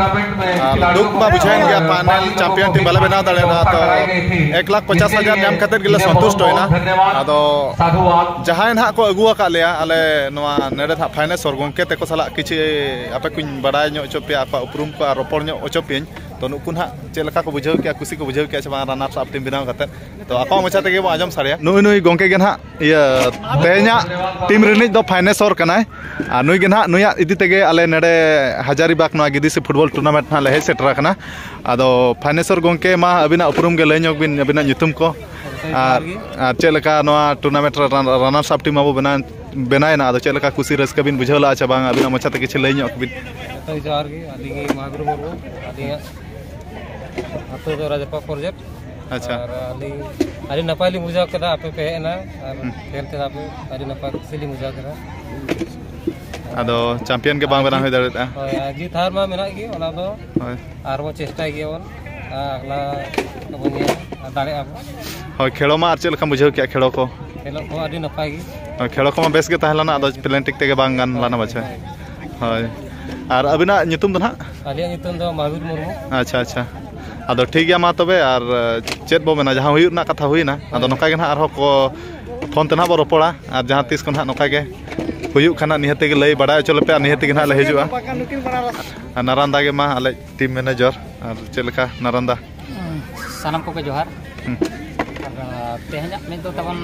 ᱟᱨ ᱫᱩᱠ ᱢᱟ ᱵᱩᱡᱷᱟᱹᱣᱮᱱ ᱜᱮᱭᱟ, final champion team ᱵᱟᱞᱮ ᱵᱮᱱᱟᱣ ᱫᱟᱲᱮᱭᱟᱫᱟ᱾ ᱛᱚ ᱮᱠ ᱞᱟᱠᱷ ᱯᱚᱪᱟᱥ ᱦᱟᱡᱟᱨ ᱧᱟᱢ ᱠᱟᱛᱮᱫ ᱜᱮᱞᱮ ᱥᱚᱱᱛᱩᱥᱴᱚᱭᱮᱱᱟ᱾ ᱟᱫᱚ ᱡᱟᱦᱟᱸᱭ ᱱᱟᱦᱟᱜ ᱠᱚ ᱟᱹᱜᱩ ᱟᱠᱟᱫ ᱞᱮᱭᱟ ᱟᱞᱮ ᱱᱚᱣᱟ ᱱᱮᱰᱮ ᱱᱟᱦᱟᱜ ᱯᱷᱟᱭᱱᱮᱥᱚᱨ ᱜᱚᱢᱠᱮ ᱛᱟᱠᱚ ᱥᱟᱞᱟᱜ ᱠᱤᱪᱷᱩ ᱟᱯᱮ ᱠᱚᱧ ᱵᱟᱲᱟᱭ ᱧᱚᱜ ᱦᱚᱪᱚ ᱯᱮᱭᱟ, ᱟᱠᱚᱣᱟᱜ ᱩᱯᱨᱩᱢ ᱠᱚ ᱟᱨ ᱨᱚᱯᱚᱲ ᱧᱚᱜ ᱦᱚᱪᱚ ᱯᱮᱭᱟᱹᱧ᱾ ᱛᱚ ᱱᱩᱠᱩ ᱱᱟᱦᱟᱜ ᱪᱮᱫ ᱞᱮᱠᱟ ᱠᱚ ᱵᱩᱡᱷᱟᱹᱣ ᱠᱮᱜᱼᱟ, ᱠᱩᱥᱤ ᱠᱚ ᱵᱩᱡᱷᱟᱹᱣ ᱠᱮᱜᱼᱟ ᱥᱮ ᱵᱟᱝ runners up team ᱵᱮᱱᱟᱣ ᱠᱟᱛᱮᱫ, ᱛᱚ ᱟᱠᱚᱣᱟᱜ ᱢᱚᱪᱟ ᱛᱮᱜᱮ ᱵᱚᱱ ᱟᱸᱡᱚᱢ ᱥᱟᱰᱮᱭᱟ᱾ ᱱᱩᱭ ᱱᱩᱭ ᱜᱚᱢᱠᱮ ᱜᱮ ᱱᱟᱦᱟᱜ ᱤᱭᱟᱹ ᱛᱮᱦᱮᱧᱟᱜ team ᱨᱤᱱᱤᱡ ᱫᱚ ᱯᱷᱟᱭᱱᱮᱥᱚᱨ ᱠᱟᱱᱟᱭ᱾ ᱟᱨ ᱱᱩᱭ ᱜᱮ ᱱᱟᱦᱟᱜ, ᱱᱩᱭᱟᱜ ᱤᱫᱤ ᱛᱮᱜᱮ ᱟᱞᱮ ᱱᱮᱰᱮ ᱦᱟᱡᱟᱨᱤᱵᱟᱜᱽ ᱱᱚᱣᱟ ᱜᱤᱫᱤᱥᱤ football tournament ᱱᱟᱦᱟᱜ ᱞᱮ ᱦᱮᱡ ᱥᱮᱴᱮᱨ ᱟᱠᱟᱱᱟ᱾ ᱟᱫᱚ ᱯᱷᱟᱭᱱᱮᱥᱚᱨ ᱜᱚᱢᱠᱮ, ᱢᱟ ᱟᱹᱵᱤᱱᱟᱜ ᱩᱯᱨᱩᱢ ᱜᱮ ᱞᱟᱹᱭ ᱧᱚᱜ ᱵᱤᱱ, ᱟᱹᱵᱤᱱᱟᱜ ᱧᱩᱛᱩᱢ ᱠᱚ᱾ ᱟᱨ, ᱟᱨ ᱪᱮᱫ ᱞᱮᱠᱟ ᱱᱚᱣᱟ tournament ᱨᱮ run-, runners up team ᱟᱵᱚ ᱵᱮᱱᱟᱣ, ᱵᱮᱱᱟᱣᱮᱱᱟ, ᱟᱫᱚ ᱪᱮᱫ ᱞᱮᱠᱟ ᱠᱩᱥᱤ ᱨᱟᱹᱥᱠᱟᱹ ᱵᱤᱱ ᱵᱩᱡᱷᱟᱹᱣ ᱞᱮᱫᱼᱟ ᱪᱮ ᱵᱟᱝ, ᱟᱹᱵᱤᱱᱟᱜ ᱢᱚᱪᱟ ᱛᱮ ᱠᱤᱪᱷᱩ ᱞᱟᱹᱭ ᱧᱚᱜ ᱵᱤᱱ᱾ ᱡᱚᱛᱚ ᱡᱚᱦᱟᱨ ᱜᱮ, ᱟᱹᱞᱤᱧ ᱜᱮ ᱢᱚᱦᱟᱵᱤᱨ ᱢᱩᱨᱢᱩ, ᱟᱹᱞᱤᱧᱟᱜ ᱟᱹᱛᱩ ᱫᱚ ᱨᱟᱡᱟᱯᱟ ᱯᱨᱚᱡᱮᱠᱴ᱾ ᱟᱪᱪᱷᱟ᱾ ᱟᱨ ᱟᱹᱞᱤᱧ ᱟᱹᱰᱤ ᱱᱟᱯᱟᱭ ᱞᱤᱧ ᱵᱩᱡᱷᱟᱹᱣ ᱠᱮᱫᱟ, ᱟᱯᱮ ᱯᱮ ᱦᱮᱡ ᱮᱱᱟ ᱟᱨ ᱦᱩᱸ᱾ ᱠᱷᱮᱞ ᱠᱮᱫᱟ ᱯᱮ, ᱟᱹᱰᱤ ᱱᱟᱯᱟᱭ ᱠᱩᱥᱤ ᱞᱤᱧ ᱵᱩᱡᱷᱟᱹᱣ ᱠᱮᱫᱟ᱾ ᱟᱫᱚ ᱪᱟᱢᱯᱤᱭᱟᱱ ᱜᱮ ᱵᱟᱝ ᱵᱮᱱᱟᱣ ᱦᱩᱭ ᱫᱟᱲᱮᱭᱟᱜᱼᱟ᱾ ᱦᱳᱭ, ᱟᱨ ᱡᱤᱛ ᱦᱟᱨ ᱢᱟ ᱢᱮᱱᱟᱜ ᱜᱮ, ᱚᱱᱟ ᱫᱚ ᱦᱳᱭ᱾ ᱟᱨᱵᱚᱱ ᱪᱮᱥᱴᱟᱭ ᱜᱮᱭᱟᱵᱚᱱ, ᱟᱨ ᱟᱜᱽᱞᱟ ᱵᱚᱱ ᱧᱮᱞ ᱫᱟᱲᱮᱭᱟᱜᱼᱟ ᱵᱚᱱ᱾ ᱦᱳᱭ, ᱠᱷᱮᱞᱳ ᱢᱟ ᱟᱨ ᱪᱮᱫ ᱞᱮᱠᱟᱢ ᱵᱩᱡᱷᱟᱹᱣ ᱠᱮᱜᱼᱟ ᱠᱷᱮᱞᱳ ᱠᱚ? ᱠᱷᱮᱞᱳᱜ ᱠᱚ ᱟᱹᱰᱤ ᱱᱟᱯᱟᱭ ᱜᱮ᱾ ᱦᱳᱭ, ᱠᱷᱮᱞᱳ ᱠᱚᱢᱟ ᱵᱮᱥ ᱜᱮ ᱛᱟᱦᱮᱸ ᱞᱮᱱᱟ, ᱟᱫᱚ ᱯᱞᱮᱱ ᱴᱷᱤᱠ ᱛᱮᱜᱮ ᱵᱟᱝ ᱜᱟᱱ ᱞᱮᱱᱟ ᱵᱟᱪᱷᱟ᱾ ᱦᱳᱭ᱾ ᱟᱨ ᱟᱹᱵᱤᱱᱟᱜ ᱧᱩᱛᱩᱢ ᱫᱚ ᱱᱟᱦᱟᱜ? ᱟᱹᱞᱤᱧᱟᱜ ᱧᱩᱛᱩᱢ ᱫᱚ ᱢᱟᱦᱟᱵᱤᱨ ᱢᱩᱨᱢᱩ᱾ ᱟᱪᱪᱷᱟ, ᱟᱪᱪᱷᱟ᱾ ᱟᱫᱚ ᱴᱷᱤᱠ ᱜᱮᱭᱟ, ᱢᱟ ᱛᱚᱵᱮ, ᱟᱨ ᱪᱮᱫ ᱵᱚ ᱢᱮᱱᱟ, ᱡᱟᱦᱟᱸ ᱦᱩᱭᱩᱜ ᱨᱮᱱᱟᱜ ᱠᱟᱛᱷᱟ ᱦᱩᱭᱱᱟ, ᱟᱫᱚ ᱦᱳᱭ᱾ ᱱᱚᱝᱠᱟ ᱜᱮ ᱱᱟᱦᱟᱜ ᱟᱨᱦᱚᱸ ᱠᱚ ᱯᱷᱳᱱ ᱛᱮ ᱱᱟᱦᱟᱜ ᱵᱚ ᱨᱚᱯᱚᱲᱟ, ᱟᱨ ᱡᱟᱦᱟᱸ ᱛᱤᱥ ᱠᱚ ᱱᱟᱦᱟᱜ ᱱᱚᱝᱠᱟ ᱜᱮ ᱦᱩᱭᱩᱜ ᱠᱷᱟᱱ ᱱᱟᱦᱟᱜ ᱱᱤᱦᱟᱹᱛ ᱜᱮ ᱞᱟᱹᱭ ᱵᱟᱲᱟᱭ ᱦᱚᱪᱚ ᱞᱮᱯᱮ, ᱟᱨ ᱱᱤᱦᱟᱹᱛ ᱜᱮ ᱱᱟᱦᱟᱜ ᱞᱮ ᱦᱤᱡᱩᱜᱼᱟ᱾ ᱟᱨ ᱱᱟᱨᱟᱱᱫᱟ ᱜᱮ ᱢᱟ ᱟᱞᱮ ᱴᱤᱢ ᱢᱮᱱᱮᱡᱟᱨ, ᱟᱨ ᱪᱮᱫ ᱞᱮᱠᱟ ᱱᱟᱨᱟᱱᱫᱟ? ᱥᱟᱱᱟᱢ ᱠᱚᱜᱮ ᱡᱚᱦᱟᱨ᱾ ᱦᱩᱸ᱾ ᱟᱨ ᱛᱮᱦᱮᱧᱟᱜ ᱢᱮᱪ ᱫᱚ ᱛᱟᱵᱚᱱ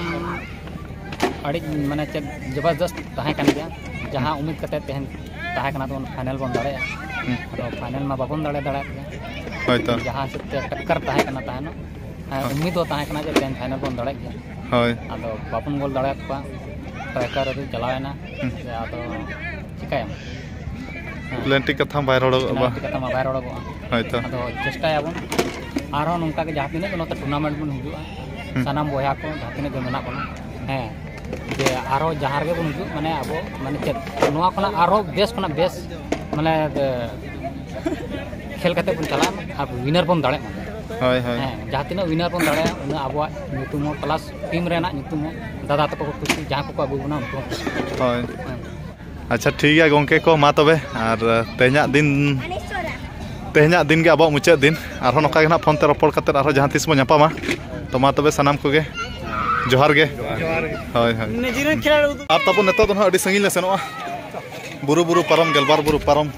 ᱟᱹᱰᱤ, ᱢᱟᱱᱮ, ᱪᱮᱫ, ᱡᱚᱵᱚᱨᱫᱚᱥᱛ ᱛᱟᱦᱮᱸ ᱠᱟᱱ ᱜᱮᱭᱟ᱾ ᱡᱟᱦᱟᱸ ᱦᱩᱸ᱾ ᱩᱢᱤᱫ ᱠᱟᱛᱮ ᱛᱮᱦᱮᱧ ᱛᱟᱦᱮᱸ ᱠᱟᱱᱟ ᱛᱟᱵᱚᱱ, ᱯᱷᱟᱭᱱᱮᱞ ᱵᱚᱱ ᱫᱟᱲᱮᱭᱟᱜᱼᱟ᱾ ᱦᱩᱸ᱾ ᱟᱫᱚ ᱯᱷᱟᱭᱱᱮᱞ ᱢᱟ ᱵᱟᱵᱚᱱ ᱫᱟᱲᱮ ᱫᱟᱲᱮᱭᱟᱜ ᱜᱮᱭᱟ᱾ ᱦᱳᱭᱛᱚ᱾ ᱡᱟᱦᱟᱸ ᱦᱤᱥᱟᱹᱵ ᱛᱮ ᱴᱟᱠᱠᱟᱨ ᱛᱟᱦᱮᱸ ᱠᱟᱱᱟ ᱛᱟᱦᱮᱱᱚᱜ, ᱦᱮᱸ, ᱦᱳᱭ᱾ ᱩᱢᱤᱫ ᱦᱚᱸ ᱛᱟᱦᱮᱸ ᱠᱟᱱᱟ ᱡᱮ ᱛᱮᱦᱮᱧ ᱯᱷᱟᱭᱱᱮᱞ ᱵᱚᱱ ᱫᱟᱲᱮᱭᱟᱜ ᱜᱮᱭᱟ᱾ ᱦᱳᱭ᱾ ᱟᱫᱚ ᱵᱟᱵᱚᱱ ᱜᱳᱞ ᱫᱟᱲᱮᱭᱟᱫ ᱠᱚᱣᱟ, ᱴᱨᱟᱭᱠᱟᱨ ᱨᱮ ᱪᱟᱞᱟᱣ ᱮᱱᱟ᱾ ᱦᱩᱸ᱾ ᱡᱮ ᱟᱫᱚ ᱪᱤᱠᱟᱹᱭᱟᱢ? ᱦᱮᱸ᱾ ᱯᱞᱮᱱ ᱴᱷᱤᱠ ᱠᱟᱛᱷᱟ ᱢᱟ ᱵᱟᱭ ᱨᱚᱲᱚᱜᱚᱜᱼᱟ ᱯᱞᱮᱱ ᱵᱟ᱾ ᱴᱷᱤᱠ ᱠᱟᱛᱷᱟ ᱢᱟ ᱵᱟᱭ ᱨᱚᱲᱚᱜᱚᱜᱼᱟ᱾ ᱦᱳᱭᱛᱚ᱾ ᱟᱫᱚ ᱪᱮᱥᱴᱟᱭᱟᱵᱚᱱ ᱟᱨᱦᱚᱸ ᱱᱚᱝᱠᱟ ᱜᱮ ᱡᱟᱦᱟᱸ ᱛᱤᱱᱟᱹᱜ ᱜᱮ ᱱᱚᱛᱮ ᱴᱩᱨᱱᱟᱢᱮᱱᱴ ᱵᱚᱱ ᱦᱤᱡᱩᱜᱼᱟ, ᱦᱩᱸ᱾ ᱥᱟᱱᱟᱢ ᱵᱚᱭᱦᱟ ᱠᱚ ᱡᱟᱦᱟᱸ ᱛᱤᱱᱟᱹᱜ ᱜᱮ ᱢᱮᱱᱟᱜ ᱵᱚᱱᱟ, ᱦᱮᱸ, ᱡᱮ ᱟᱨᱦᱚᱸ ᱡᱟᱦᱟᱸ ᱨᱮᱜᱮ ᱵᱚᱱ ᱦᱤᱡᱩᱜ, ᱢᱟᱱᱮ, ᱟᱵᱚ, ᱢᱟᱱᱮ, ᱪᱮᱫ, ᱱᱚᱣᱟ ᱠᱷᱚᱱᱟᱜ ᱟᱨᱦᱚᱸ ᱵᱮᱥ ᱠᱷᱚᱱᱟᱜ ᱵᱮᱥ, ᱢᱟᱱᱮ, ᱮ, ᱠᱷᱮᱞ ᱠᱟᱛᱮ ᱵᱚᱱ ᱪᱟᱞᱟᱜ ᱢᱟ ᱟᱨ ᱣᱤᱱᱟᱨ ᱵᱚᱱ ᱫᱟᱲᱮᱜ ᱢᱟ᱾ ᱦᱳᱭ, ᱦᱳᱭ᱾ ᱦᱮᱸ, ᱡᱟᱦᱟᱸ ᱛᱤᱱᱟᱹᱜ ᱣᱤᱱᱟᱨ ᱵᱚᱱ ᱫᱟᱲᱮᱭᱟᱜᱼᱟ, ᱩᱱᱟᱹᱜ ᱟᱵᱚᱣᱟᱜ ᱧᱩᱛᱩᱢ ᱦᱚᱸ, ᱯᱞᱟᱥ ᱴᱤᱢ ᱨᱮᱱᱟᱜ ᱧᱩᱛᱩᱢ ᱦᱚᱸ, ᱫᱟᱫᱟ ᱛᱟᱠᱚ ᱠᱚ ᱠᱩᱥᱤ, ᱡᱟᱦᱟᱸ ᱠᱚᱠᱚ ᱟᱹᱜᱩ ᱵᱚᱱᱟ, ᱩᱱᱠᱩ ᱦᱚᱸ ᱠᱩᱥᱤ᱾ ᱦᱳᱭ᱾ ᱦᱮᱸ᱾ ᱟᱪᱪᱷᱟ, ᱴᱷᱤᱠ ᱜᱮᱭᱟ ᱜᱚᱢᱠᱮ ᱠᱚ, ᱢᱟ ᱛᱚᱵᱮ, ᱟᱨ, ᱮ, ᱛᱮᱦᱮᱧᱟᱜ ᱫᱤᱱ, ᱛᱮᱦᱮᱧᱟᱜ ᱫᱤᱱ ᱜᱮ ᱟᱵᱚᱣᱟᱜ ᱢᱩᱪᱟᱹᱫ ᱫᱤᱱ᱾ ᱟᱨᱦᱚᱸ ᱱᱚᱝᱠᱟ ᱜᱮ ᱱᱟᱦᱟᱜ ᱯᱷᱳᱱ ᱛᱮ ᱨᱚᱯᱚᱲ ᱠᱟᱛᱮᱫ ᱟᱨᱦᱚᱸ ᱡᱟᱦᱟᱸ ᱛᱤᱥ ᱵᱚᱱ ᱧᱟᱯᱟᱢᱟ᱾ ᱛᱚ ᱢᱟ ᱛᱚᱵᱮ ᱥᱟᱱᱟᱢ ᱠᱚᱜᱮ ᱡᱚᱦᱟᱨ ᱜᱮ᱾ ᱡᱚᱦᱟᱨ ᱜᱮ᱾ ᱦᱳᱭ, ᱦᱳᱭ᱾ ᱟᱨ ᱛᱟᱵᱚᱱ ᱱᱤᱛᱚᱜ ᱫᱚ ᱱᱟᱦᱟᱜ ᱟᱹᱰᱤ ᱥᱟᱺᱜᱤᱧ ᱞᱮ ᱥᱮᱱᱚᱜᱼᱟ, ᱵᱩᱨᱩ ᱵᱩᱨᱩ ᱯᱟᱨᱚᱢ, ᱜᱮᱞᱵᱟᱨ ᱵᱩᱨᱩ ᱯᱟᱨᱚᱢ᱾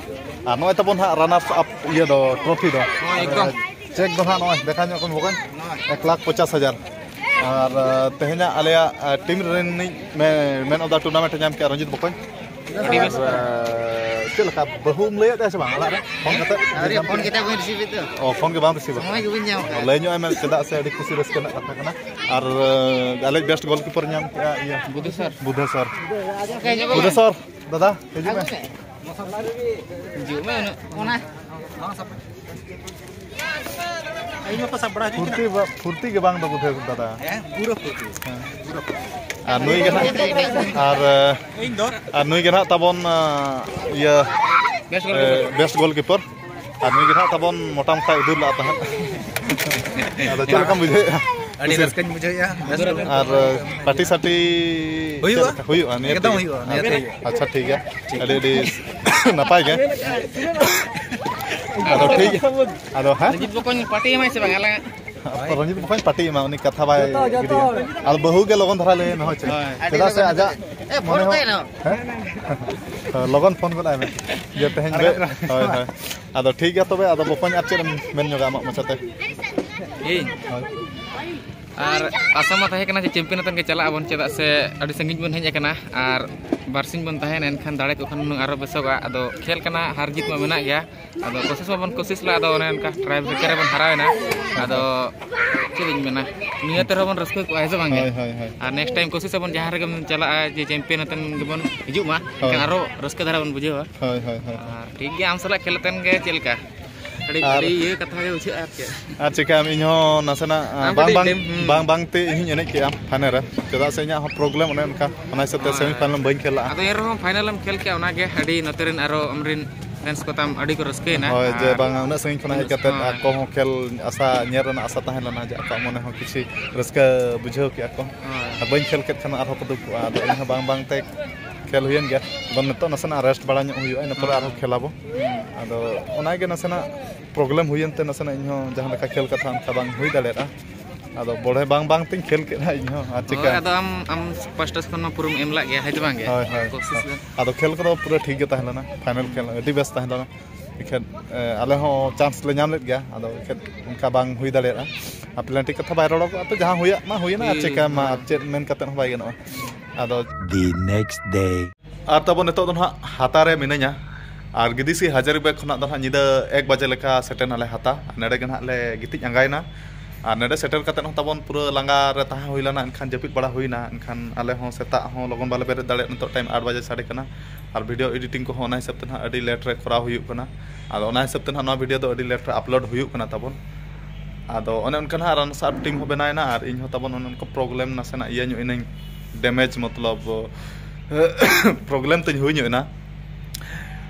ᱟᱨ ᱱᱚᱜᱼᱚᱭ ᱛᱟᱵᱚᱱ ᱱᱟᱦᱟᱜ ᱨᱟᱱᱟᱨᱥ ᱟᱯ ᱤᱭᱟᱹ ᱫᱚ, ᱴᱨᱚᱯᱷᱤ ᱫᱚ᱾ ᱦᱳᱭ, ᱮᱠᱫᱚᱢ᱾ ᱪᱮᱠ ᱫᱚ ᱱᱟᱦᱟᱜ ᱱᱚᱜᱼᱚᱭ ᱫᱮᱠᱷᱟ ᱧᱚᱜ ᱠᱚᱢ ᱵᱚᱠᱚᱧ, ᱮᱠ ᱞᱟᱠᱷ ᱯᱚᱪᱟᱥ ᱦᱟᱡᱟᱨ᱾ ᱟᱨ, ᱟ, ᱛᱮᱦᱮᱧᱟᱜ ᱟᱞᱮᱭᱟᱜ, ᱟ, ᱴᱤᱢ ᱨᱤᱱᱤᱡ ᱢᱮ-, ᱢᱮᱱ ᱚᱯᱷ ᱫᱟ ᱴᱩᱨᱱᱟᱢᱮᱱᱴ ᱮ ᱧᱟᱢ ᱠᱮᱜᱼᱟ ᱨᱚᱧᱡᱤᱛ ᱵᱚᱠᱚᱧ᱾ ᱟᱨ, ᱟ, ᱪᱮᱫ ᱞᱮᱠᱟ ᱵᱟᱹᱦᱩᱢ ᱞᱟᱹᱭᱮᱫ ᱛᱟᱭᱟ ᱥᱮ ᱵᱟᱝ ᱚᱲᱟᱜ ᱨᱮ? ᱯᱷᱳᱱ ᱠᱟᱛᱮ? ᱟᱹᱣᱨᱤ, ᱯᱷᱳᱱ ᱠᱟᱛᱮ ᱵᱟᱹᱧ ᱨᱤᱥᱤᱵᱷ ᱮᱫ ᱫᱚ᱾ ᱚ, ᱯᱷᱳᱱ ᱜᱮ ᱵᱟᱢ ᱨᱤᱥᱤᱵᱷ ᱮᱫᱟ? ᱥᱚᱢᱚᱭ ᱜᱮ ᱵᱟᱹᱧ ᱧᱟᱢ ᱟᱠᱟᱫᱟ᱾ ᱞᱟᱹᱭ ᱧᱚᱜ ᱟᱭ ᱢᱮ, ᱪᱮᱫᱟᱜ ᱥᱮ ᱟᱹᱰᱤ ᱠᱩᱥᱤ ᱨᱟᱹᱥᱠᱟᱹ ᱨᱮᱱᱟᱜ ᱠᱟᱛᱷᱟ ᱠᱟᱱᱟ᱾ ᱟᱨ, ᱟ, ᱟᱞᱮ ᱵᱮᱥᱴ ᱜᱳᱞᱠᱤᱯᱟᱨ ᱧᱟᱢ ᱠᱮᱜᱼᱟ, ᱤᱭᱟᱹ, ᱵᱩᱫᱷᱩ ᱥᱟᱨ᱾ ᱵᱩᱫᱷᱩ ᱥᱟᱨ᱾ ᱵᱩᱫᱷᱩ ᱥᱟᱨ, ᱫᱟᱫᱟ, ᱦᱤᱡᱩᱜ ᱢᱮ᱾ ᱦᱤᱡᱩᱜ ᱢᱮ, ᱚᱱᱟ᱾ ᱤᱧ ᱢᱟᱠᱚ ᱥᱟᱵ ᱵᱟᱲᱟ ᱦᱚᱪᱚᱧ ᱠᱟᱱᱟ᱾ ᱯᱷᱩᱨᱛᱤ ᱵᱟ-, ᱯᱷᱩᱨᱛᱤ ᱜᱮ ᱵᱟᱝ ᱫᱚ ᱵᱩᱡᱷᱟᱹᱣ ᱫᱟᱫᱟ᱾ ᱦᱮᱸ, ᱯᱩᱨᱟᱹ ᱯᱷᱩᱨᱛᱤ᱾ ᱦᱮᱸ᱾ ᱯᱩᱨᱟᱹ ᱯᱷᱩᱨᱛᱤ᱾ ᱟᱨ ᱱᱩᱭ ᱜᱮ ᱱᱟᱦᱟᱜ, ᱟᱨ, ᱤᱧ ᱫᱚ ᱟᱨ ᱱᱩᱭ ᱜᱮ ᱱᱟᱦᱟᱜ ᱛᱟᱵᱚᱱ, ᱟᱸ, ᱤᱭᱟᱹ, best ᱮ, goalkeeper᱾ Best goalkeeper᱾ ᱟᱨ ᱱᱩᱭ ᱜᱮ ᱱᱟᱦᱟᱜ ᱛᱟᱵᱚᱱ ᱢᱚᱴᱟ ᱢᱚᱴᱟᱭ ᱩᱫᱩᱨ ᱞᱟᱜ ᱛᱟᱦᱮᱸᱫ᱾ ᱟᱫᱚ ᱪᱮᱫ ᱞᱮᱠᱟᱢ ᱵᱩᱡᱷᱟᱹᱣᱮᱫᱼᱟ? ᱟᱹᱰᱤ ᱨᱟᱹᱥᱠᱟᱹᱧ ᱵᱩᱡᱷᱟᱹᱣᱮᱫᱼᱟ᱾ ᱵᱮᱥ ᱜᱮ᱾ ᱟᱨ, ᱮ, party ᱥᱟᱴᱤ ᱦᱩᱭᱩᱜᱼᱟ? ᱪᱮᱫ ᱞᱮᱠᱟ? ᱦᱩᱭᱩᱜᱼᱟ, ᱱᱤᱭᱟᱹ ᱮᱠᱫᱚᱢ ᱛᱮᱜᱮ? ᱦᱩᱭᱩᱜᱼᱟ, ᱱᱤᱭᱟᱹ ᱛᱮᱜᱮ᱾ ᱟᱪᱪᱷᱟ, ᱴᱷᱤᱠ ᱜᱮᱭᱟ᱾ ᱟᱹᱰᱤ, ᱟᱹᱰᱤ ᱱᱟᱯᱟᱭ ᱜᱮ᱾ ᱟᱫᱚ ᱴᱷᱤᱠ ᱜᱮᱭᱟ᱾ ᱟᱫᱚ ᱦᱮᱸ? ᱨᱚᱧᱡᱤᱛ ᱵᱚᱠᱚᱧ party ᱮᱢᱟᱭ ᱥᱮ ᱵᱟᱝ? ᱟᱞᱟᱝ ᱨᱚᱧᱡᱤᱛ ᱵᱚᱠᱚᱧ party ᱮᱢᱟ, ᱩᱱᱤ ᱠᱟᱛᱷᱟ ᱵᱟᱭ ᱜᱤᱰᱤᱭᱟ᱾ ᱟᱫᱚ ᱵᱟᱹᱦᱩ ᱜᱮ ᱞᱚᱜᱚᱱ ᱫᱷᱟᱨᱟ ᱞᱟᱹᱭ ᱢᱮ, ᱦᱳᱭ ᱪᱮ? ᱦᱳᱭ᱾ ᱪᱮᱫᱟᱜ ᱥᱮ ᱟᱡᱟᱜ ᱮ, ᱢᱚᱱᱮ ᱦᱚᱸ, ᱦᱮᱸ? ᱞᱚᱜᱚᱱ ᱯᱷᱳᱱ ᱜᱚᱫ ᱟᱭ ᱢᱮ᱾ ᱡᱮ ᱛᱮᱦᱮᱧ ᱵᱮ-, ᱦᱳᱭ, ᱦᱳᱭ᱾ ᱟᱫᱚ ᱴᱷᱤᱠ ᱜᱮᱭᱟ ᱛᱚᱵᱮ, ᱟᱫᱚ ᱵᱚᱠᱚᱧ ᱟᱨ ᱪᱮᱫ ᱮᱢ ᱢᱮᱱ ᱧᱚᱜᱟ ᱟᱢᱟᱜ ᱢᱚᱪᱟᱛᱮ? ᱤᱧ? ᱦᱳᱭ᱾ ᱟᱨ ᱟᱥᱟ ᱢᱟ ᱛᱟᱦᱮᱸ ᱠᱟᱱᱟ ᱡᱮ champion ᱟᱛᱮᱫ ᱜᱮ ᱪᱟᱞᱟᱜ ᱟᱵᱚᱱ, ᱪᱮᱫᱟᱜ ᱥᱮ ᱟᱹᱰᱤ ᱥᱟᱺᱜᱤᱧ ᱵᱚᱱ ᱦᱮᱡ ᱟᱠᱟᱱᱟ ᱟᱨ ᱵᱟᱨᱥᱤᱧ ᱵᱚᱱ ᱛᱟᱦᱮᱱᱟ, ᱮᱱᱠᱷᱟᱱ ᱫᱟᱲᱮ ᱠᱚᱜ ᱠᱷᱟᱱ ᱦᱩᱱᱟᱹᱝ ᱟᱨᱚ ᱵᱮᱥᱚᱜᱼᱟ᱾ ᱟᱫᱚ ᱠᱷᱮᱞ ᱠᱟᱱᱟ, ᱦᱟᱨ ᱡᱤᱛ ᱢᱟ ᱢᱮᱱᱟᱜ ᱜᱮᱭᱟ, ᱟᱫᱚ ᱠᱳᱥᱤᱥ ᱢᱟᱵᱚᱱ ᱠᱳᱥᱤᱥ ᱞᱮᱫ, ᱟᱫᱚ ᱚᱱᱮ ᱚᱱᱠᱟ tie breaker ᱨᱮᱵᱚᱱ ᱦᱟᱨᱟᱣᱮᱱᱟ᱾ ᱟᱫᱚ ᱪᱮᱫ ᱤᱧ ᱢᱮᱱᱟ, ᱱᱤᱭᱟᱹ ᱛᱮ ᱨᱮᱦᱚᱸ ᱵᱚᱱ ᱨᱟᱹᱥᱠᱟᱹ ᱠᱚᱜᱼᱟ, ᱦᱮᱸ ᱥᱮ ᱵᱟᱝ ᱜᱮ? ᱦᱳᱭ, ᱦᱳᱭ, ᱦᱳᱭ᱾ ᱟᱨ next time ᱠᱳᱥᱤᱥ ᱟᱵᱚᱱ, ᱡᱟᱦᱟᱸ ᱨᱮᱜᱮ ᱵᱚᱱ ᱪᱟᱞᱟᱜᱼᱟ, ᱡᱮ champion ᱟᱛᱮᱫ ᱜᱮᱵᱚᱱ ᱦᱤᱡᱩᱜ ᱢᱟ, ᱦᱳᱭ᱾ ᱮᱱᱠᱷᱟᱱ ᱟᱨᱚ ᱨᱟᱹᱥᱠᱟᱹ ᱫᱷᱟᱨᱟ ᱵᱚᱱ ᱵᱩᱡᱷᱟᱹᱣᱟ᱾ ᱦᱳᱭ, ᱦᱳᱭ, ᱦᱳᱭ᱾ ᱟᱨ ᱴᱷᱤᱠ ᱜᱮᱭᱟ, ᱟᱢ ᱥᱟᱞᱟᱜ ᱠᱷᱮᱞ ᱠᱟᱛᱮᱱ ᱜᱮ ᱪᱮᱫ ᱞᱮᱠᱟ? ᱟᱹᱰᱤ, ᱟᱨ ᱟᱹᱰᱤ ᱤᱭᱟᱹ ᱠᱟᱛᱷᱟ ᱜᱮ ᱵᱩᱡᱷᱟᱹᱜᱼᱟ ᱟᱨ ᱪᱮᱫ᱾ ᱟᱨ ᱪᱤᱠᱟᱹᱭᱟᱢ, ᱤᱧ ᱦᱚᱸ ᱱᱟᱥᱮᱱᱟᱜ, ᱟᱢ ᱵᱟᱝ, ᱠᱟᱹᱴᱤᱡ ᱵᱟᱝ, ᱞᱟᱹᱭ ᱢᱮ᱾ ᱦᱩᱸ᱾ ᱵᱟᱝ, ᱵᱟᱝ ᱛᱮ ᱤᱧ ᱦᱚᱸᱧ ᱮᱱᱮᱡ ᱠᱮᱜᱼᱟ final ᱨᱮ, ᱪᱮᱫᱟᱜ ᱥᱮ ᱤᱧᱟᱹᱜ ᱦᱚᱸ problem ᱚᱱᱮ ᱚᱱᱠᱟ, ᱚᱱᱟ ᱦᱤᱥᱟᱹᱵ ᱛᱮ ᱦᱳᱭ᱾ Semi final ᱵᱟᱹᱧ ᱠᱷᱮᱞ ᱞᱟᱜᱼᱟ᱾ ᱟᱫᱚ ᱮᱱ ᱨᱮᱦᱚᱸ final ᱮᱢ ᱠᱷᱮᱞ ᱠᱮᱜᱼᱟ, ᱚᱱᱟ ᱜᱮ ᱟᱹᱰᱤ ᱱᱚᱛᱮ ᱨᱮᱱ ᱟᱨᱚ ᱟᱢᱨᱮᱱ fans ᱠᱚ ᱛᱟᱢ ᱟᱹᱰᱤ ᱠᱚ ᱨᱟᱹᱥᱠᱟᱹᱭᱮᱱᱟ᱾ ᱦᱳᱭ, ᱡᱮ ᱟᱨ ᱵᱟᱝᱟ ᱩᱱᱟᱹᱜ ᱥᱟᱺᱜᱤᱧ ᱠᱷᱚᱱᱟᱜ ᱦᱮᱡ ᱠᱟᱛᱮᱫ ᱦᱳᱭ᱾ ᱟᱠᱚ ᱦᱚᱸ ᱠᱷᱮᱞ ᱟᱥᱟ, ᱧᱮᱞ ᱨᱮᱱᱟᱜ ᱟᱥᱟ ᱛᱟᱦᱮᱸ ᱞᱮᱱᱟ ᱡᱮ ᱟᱠᱚᱣᱟᱜ ᱢᱚᱱᱮ ᱦᱚᱸ ᱠᱤᱪᱷᱩ ᱨᱟᱹᱥᱠᱟᱹ ᱵᱩᱡᱷᱟᱹᱣ ᱠᱮᱜᱼᱟ ᱠᱚ᱾ ᱦᱳᱭ᱾ ᱟᱨ ᱵᱟᱹᱧ ᱠᱷᱮᱞ ᱠᱮᱫ ᱠᱷᱟᱱ ᱟᱨᱦᱚᱸ ᱠᱚ ᱫᱩᱠᱚᱜᱼᱟ᱾ ᱟᱫᱚ ᱤᱧ ᱦᱚᱸ ᱵᱟᱝ ᱵᱟᱝ ᱛᱮ ᱠᱷᱮᱞ ᱦᱩᱭᱮᱱ ᱜᱮᱭᱟ᱾ ᱟᱫᱚ ᱱᱤᱛᱚᱜ ᱱᱟᱥᱮᱱᱟᱜ rest ᱵᱟᱲᱟ ᱧᱚᱜ ᱦᱩᱭᱩᱜᱼᱟ, ᱤᱱᱟᱹ ᱯᱚᱨᱮ ᱦᱳᱭ᱾ ᱟᱨᱦᱚᱸ ᱠᱷᱮᱞᱟᱵᱚ᱾ ᱦᱩᱸ᱾ ᱟᱫᱚ ᱚᱱᱟᱜᱮ ᱱᱟᱥᱮᱱᱟᱜ problem ᱦᱩᱭᱮᱱ ᱛᱮ ᱱᱟᱥᱮᱱᱟᱜ ᱤᱧ ᱦᱚᱸ ᱡᱟᱦᱟᱸ ᱞᱮᱠᱟ ᱠᱷᱮᱞ ᱠᱟᱛᱷᱟ ᱚᱱᱠᱟ ᱵᱟᱝ ᱦᱩᱭ ᱫᱟᱲᱮᱭᱟᱫᱼᱟ᱾ ᱟᱫᱚ ᱵᱚᱲᱦᱮ ᱵᱟᱝ ᱵᱟᱝ ᱛᱤᱧ ᱠᱷᱮᱞ ᱠᱮᱫᱼᱟ ᱤᱧ ᱦᱚᱸ, ᱟᱨ ᱪᱤᱠᱟ᱾ ᱦᱳᱭ, ᱟᱫᱚ ᱟᱢ, ᱟᱢ ᱯᱟᱥᱴᱟ ᱥᱮᱫ ᱠᱷᱚᱱ ᱢᱟ ᱯᱩᱨᱟᱹᱢ ᱮᱢ ᱞᱟᱜ ᱜᱮᱭᱟ, ᱦᱮᱸ ᱪᱮ ᱵᱟᱝ ᱜᱮ? ᱦᱳᱭ, ᱦᱳᱭ, ᱠᱳᱥᱤᱥ ᱦᱳᱭ᱾ ᱫᱚ᱾ ᱟᱫᱚ ᱠᱷᱮᱞ ᱠᱚᱫᱚ ᱯᱩᱨᱟᱹ ᱴᱷᱤᱠ ᱜᱮ ᱛᱟᱦᱮᱸ ᱞᱮᱱᱟ, final ᱠᱷᱮᱞ ᱟᱹᱰᱤ ᱵᱮᱥ ᱛᱟᱦᱮᱸ ᱞᱮᱱᱟ᱾ ᱮᱠᱷᱟᱱ, ᱮ, ᱟᱞᱮ ᱦᱚᱸ chance ᱞᱮ ᱧᱟᱢ ᱞᱮᱫ ᱜᱮᱭᱟ, ᱟᱫᱚ ᱮᱠᱷᱟᱱ ᱚᱱᱠᱟ ᱵᱟᱝ ᱦᱩᱭ ᱫᱟᱲᱮᱭᱟᱜᱼᱟ᱾ ᱟᱨ penalty ᱠᱟᱛᱷᱟ ᱵᱟᱭ ᱨᱚᱲᱚᱜᱚᱜᱼᱟ, ᱛᱚ ᱡᱟᱦᱟᱸ ᱦᱩᱭᱟᱜ ᱢᱟ ᱦᱩᱭᱮᱱᱟ, ᱟᱨ ᱦᱩᱭ, ᱪᱤᱠᱟ ᱢᱟ, ᱦᱳᱭ᱾ ᱟᱨ ᱪᱮᱫ ᱢᱮᱱ ᱠᱟᱛᱮᱫ ᱦᱚᱸ ᱵᱟᱭ ᱜᱟᱱᱚᱜᱼᱟ᱾ ᱟᱫᱚ The next day. ᱟᱨ ᱛᱟᱵᱚᱱ ᱱᱤᱛᱚᱜ ᱫᱚ ᱱᱟᱦᱟᱜ ᱦᱟᱛᱟ ᱨᱮ ᱢᱤᱱᱟᱹᱧᱟ, ᱟᱨ ᱜᱤᱫᱤᱥᱤ ᱦᱟᱡᱟᱨᱤᱵᱟᱜᱽ ᱠᱷᱚᱱᱟᱜ ᱫᱚ ᱱᱟᱦᱟᱜ ᱧᱤᱫᱟᱹ ᱮᱠ ᱵᱟᱡᱮ ᱞᱮᱠᱟ ᱥᱮᱴᱮᱨ ᱱᱟᱞᱮ ᱦᱟᱛᱟ᱾ ᱱᱚᱰᱮ ᱜᱮ ᱱᱟᱦᱟᱜ ᱞᱮ ᱜᱤᱛᱤᱡ ᱟᱸᱜᱟᱭᱮᱱᱟ᱾ ᱟᱨ ᱱᱚᱰᱮ ᱥᱮᱴᱮᱨ ᱠᱟᱛᱮᱫ ᱦᱚᱸ ᱛᱟᱵᱚᱱ ᱯᱩᱨᱟᱹ ᱞᱟᱸᱜᱟ ᱨᱮ ᱛᱟᱦᱮᱸ ᱦᱩᱭ ᱞᱮᱱᱟ, ᱮᱱᱠᱷᱟᱱ ᱡᱟᱹᱯᱤᱫ ᱵᱟᱲᱟ ᱦᱩᱭᱱᱟ᱾ ᱮᱱᱠᱷᱟᱱ ᱟᱞᱮ ᱦᱚᱸ ᱥᱮᱛᱟᱜ ᱦᱚᱸ ᱞᱚᱜᱚᱱ ᱵᱟᱞᱮ ᱵᱮᱨᱮᱫ ᱫᱟᱲᱮᱭᱟᱜ, ᱱᱤᱛᱚᱜ ᱴᱟᱭᱤᱢ ᱟᱴ ᱵᱟᱡᱮ ᱥᱟᱰᱮ ᱠᱟᱱᱟ᱾ ᱟᱨ ᱵᱷᱤᱰᱤᱭᱳ ᱮᱰᱤᱴᱤᱝ ᱠᱚᱦᱚᱸ ᱚᱱᱟ ᱦᱤᱥᱟᱹᱵ ᱛᱮ ᱱᱟᱦᱟᱜ ᱟᱹᱰᱤ ᱞᱮᱴ ᱨᱮ ᱠᱚᱨᱟᱣ ᱦᱩᱭᱩᱜ ᱠᱟᱱᱟ᱾ ᱟᱫᱚ ᱚᱱᱟ ᱦᱤᱥᱟᱹᱵ ᱛᱮ ᱱᱟᱦᱟᱜ ᱱᱚᱣᱟ ᱵᱷᱤᱰᱤᱭᱳ ᱫᱚ ᱟᱹᱰᱤ ᱞᱮᱴ ᱨᱮ ᱟᱯᱞᱳᱰ ᱦᱩᱭᱩᱜ ᱠᱟᱱᱟ ᱛᱟᱵᱚᱱ᱾ ᱟᱫᱚ ᱚᱱᱮ ᱚᱱᱠᱟ ᱱᱟᱦᱟᱜ ᱨᱟᱱᱟᱨᱥ ᱟᱯ ᱴᱤᱢ ᱦᱚᱸ ᱵᱮᱱᱟᱣ ᱮᱱᱟ, ᱟᱨ ᱤᱧ ᱦᱚᱸ ᱛᱟᱵᱚᱱ ᱚᱱᱮ ᱚᱱᱠᱟ ᱯᱨᱚᱵᱞᱮᱢ ᱱᱟᱥᱮᱱᱟᱜ ᱤᱭᱟᱹ ᱧᱚᱜ ᱮᱱᱟᱹᱧ, ᱰᱮᱢᱮᱡᱽ ᱢᱚᱛᱞᱚᱵ ᱯᱨᱚᱵᱞᱮᱢ ᱛᱤᱧ ᱦᱩᱭ ᱧᱚᱜ ᱮᱱᱟ᱾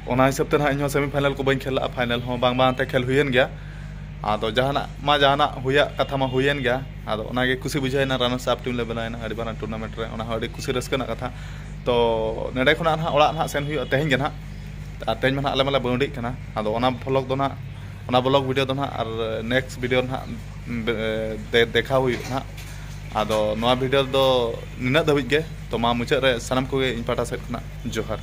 ᱚᱱᱟ ᱦᱤᱥᱟᱹᱵ ᱛᱮ ᱱᱟᱦᱟᱜ ᱤᱧ ᱦᱚᱸ ᱥᱮᱢᱤ ᱯᱷᱟᱭᱱᱟᱞ ᱠᱚ ᱵᱟᱹᱧ ᱠᱷᱮᱞ ᱞᱟᱜᱼᱟ, ᱯᱷᱟᱭᱱᱟᱞ ᱦᱚᱸ ᱵᱟᱝ ᱵᱟᱝ ᱛᱮ ᱠᱷᱮᱞ ᱦᱩᱭᱮᱱ ᱜᱮᱭᱟ᱾ ᱟᱫᱚ ᱡᱟᱦᱟᱱᱟᱜ ᱢᱟ ᱡᱟᱦᱟᱱᱟᱜ ᱦᱩᱭᱟᱜ ᱠᱟᱛᱷᱟ ᱢᱟ ᱦᱩᱭᱮᱱ ᱜᱮᱭᱟ᱾ ᱟᱫᱚ ᱚᱱᱟᱜᱮ ᱠᱩᱥᱤ ᱵᱩᱡᱷᱟᱹᱣ ᱮᱱᱟ, ᱨᱟᱱᱟᱨᱥ ᱟᱯ ᱴᱤᱢ ᱞᱮ ᱵᱮᱱᱟᱣ ᱮᱱᱟ ᱟᱹᱰᱤ ᱢᱟᱨᱟᱝ ᱴᱩᱨᱱᱟᱢᱮᱱᱴ ᱨᱮ, ᱚᱱᱟ ᱦᱚᱸ ᱟᱹᱰᱤ ᱠᱩᱥᱤ ᱨᱟᱹᱥᱠᱟᱹ ᱨᱮᱱᱟᱜ ᱠᱟᱛᱷᱟ᱾ ᱛᱚ ᱱᱚᱸᱰᱮ ᱠᱷᱚᱱᱟᱜ ᱱᱟᱦᱟᱜ ᱚᱲᱟᱜ ᱱᱟᱦᱟᱜ ᱥᱮᱱ ᱦᱩᱭᱩᱜᱼᱟ ᱛᱮᱦᱮᱧ ᱜᱮ ᱱᱟᱦᱟᱜ᱾ ᱟᱨ ᱛᱮᱦᱮᱧ ᱢᱟ ᱱᱟᱦᱟᱜ ᱟᱞᱮ ᱢᱟᱞᱮ ᱵᱟᱹᱣᱰᱤᱜ ᱠᱟᱱᱟ᱾ ᱟᱫᱚ ᱚᱱᱟ ᱵᱷᱞᱚᱜ ᱫᱚ ᱱᱟᱦᱟᱜ, ᱚᱱᱟ ᱵᱷᱞᱚᱜ ᱵᱷᱤᱰᱤᱭᱳ ᱫᱚ ᱱᱟᱦᱟᱜ ᱟᱨ ᱱᱮᱠᱥᱴ ᱵᱷᱤᱰᱤᱭᱳ ᱱᱟᱦᱟᱜ ᱫᱮ-, ᱫᱮᱠᱷᱟᱣ ᱦᱩᱭᱩᱜᱼᱟ ᱱᱟᱦᱟᱜ᱾ ᱟᱫᱚ ᱱᱚᱣᱟ ᱵᱷᱤᱰᱤᱭᱳ ᱫᱚ ᱱᱤᱱᱟᱹᱜ ᱫᱷᱟᱹᱵᱤᱡ ᱜᱮ᱾ ᱛᱚ ᱢᱟ ᱢᱩᱪᱟᱹᱫ ᱨᱮ ᱥᱟᱱᱟᱢ ᱠᱚᱜᱮ ᱤᱧ ᱯᱟᱦᱴᱟ ᱥᱮᱫ ᱠᱷᱚᱱᱟᱜ ᱡᱚᱦᱟᱨ᱾